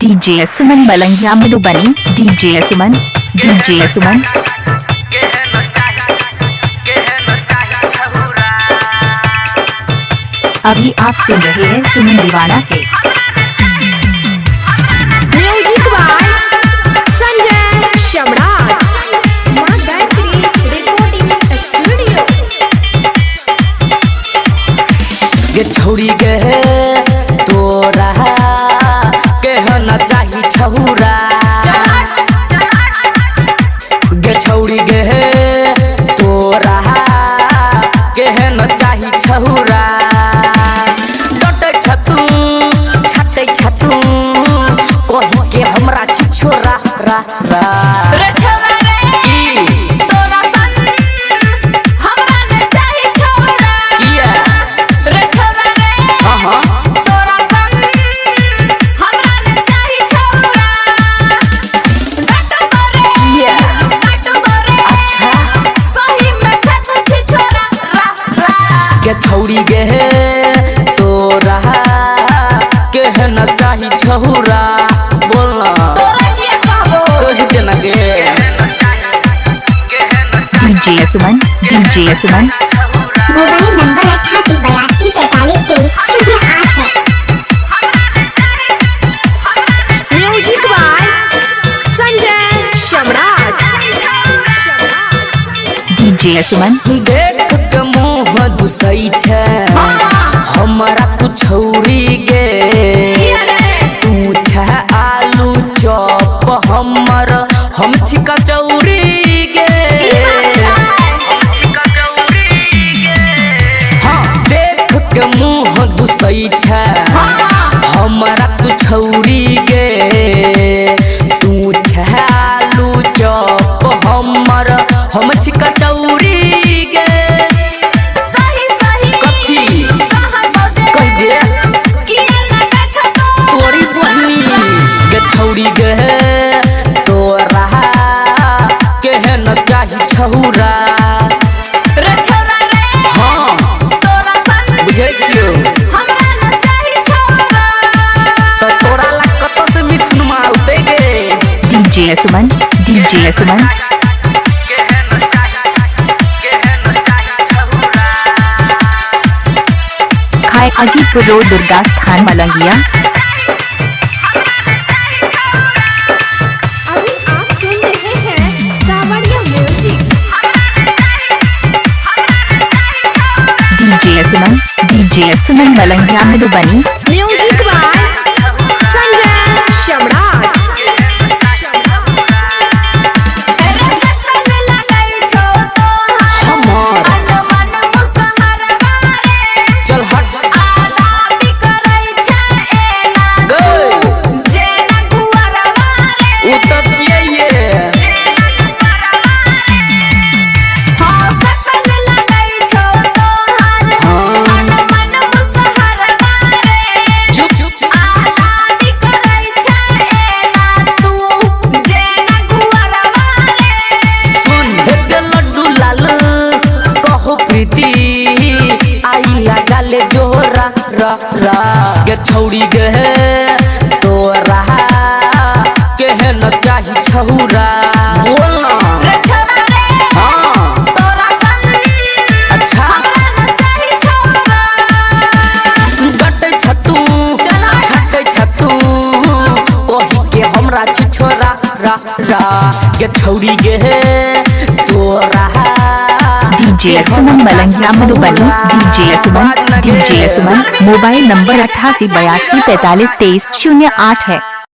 DJ Suman Malangiya Madhubani, DJ Suman, DJ Suman. अभी आप सुन रहे हैं सुमन दीवाना के म्यूजिक बाय संजय सम्राट। मां गायत्री रिकॉर्डिंग स्टूडियो। गे छौरी गे तोरा केहन चाही छहुरा, गे छौरी गे तोरा केहन चाही छहुरा। डटै छतू छटै छतू कही के हमरा छिछोरा रा रा। रे छौरा रे तोरा सन हमरा न चाही छौरा। किया? रे छौरा रे हाँ हाँ तोरा सन हमरा न चाही छौरा। डांटबो रे किया? डांटबो रे। अच्छा। सही में छै तू छिछोरा रा रा। गे छौरी गे तोरा केहन चाही छहुरा। बोल ना तोरा किया कहबो? कह देना गे। DJ Suman, DJ Suman. Mobile number 88 82 43 23 08 है। Music by Sanjay Samrat. DJ Suman. देख के मुँह दुसै छै हमरा तू छौरी गे। किया रे? तू छै आलू चॉप हमर हम छी कचौरी गे। ई बात छै। हाँ देख के मुँह दुसै छै हमरा तू छौरी गे। तू छै आलू चॉप हमर हम छी कचौरी गे। सही सही कथी? कहबो जे कह दे। किया लगै छौ तोरा? तोरी बहिनी गे छौरी गे तोरा केहन चाही छहुरा। रे छौरा रे हाँ तोरा सन बुझै छियौ। हमरा न चाही छौरा। तऽ तोरा ला कतऽ से मिथुन औतै गे। DJ Suman, DJ Suman. खाए अजीतपुर रोड दुर्गा स्थान मलंगिया। अभी आप सुन रहे हैं Sanwariya music. DJ Suman, DJ Suman Malangiya Madhubani. Music by Sanjay Samrat. रे सकल लगै छौ तोहार हमर अनमन मुसहरवा रे। चल हट आदाबी करै छै एना गै। तू जेना गुअरवा रे। उ तऽ छियै। हाँ सकल लगै छौ तोहार हाँ। अनमन मुसहरवा रे। चुप चुप आदाबी करै छै एना तू जेना गुअरवा रे। सुन हेते लड्डू लाल कहो प्रीति आई लगा ले जोरा रा रा। गे छौरी गे तोरा केहन चाही छहुरा। बोल ना। रे छौरा रे हाँ तोरा सन अच्छा। हमरा न चाही छौरा। डटै छतू चल हट। छटै छतू कही के हमरा छिछोरा रा रा। गे छौरी गे तोरा DJ Suman Malangiya Madhubani, DJ Suman, DJ Suman. Mobile number 88 82 43 23 08 है।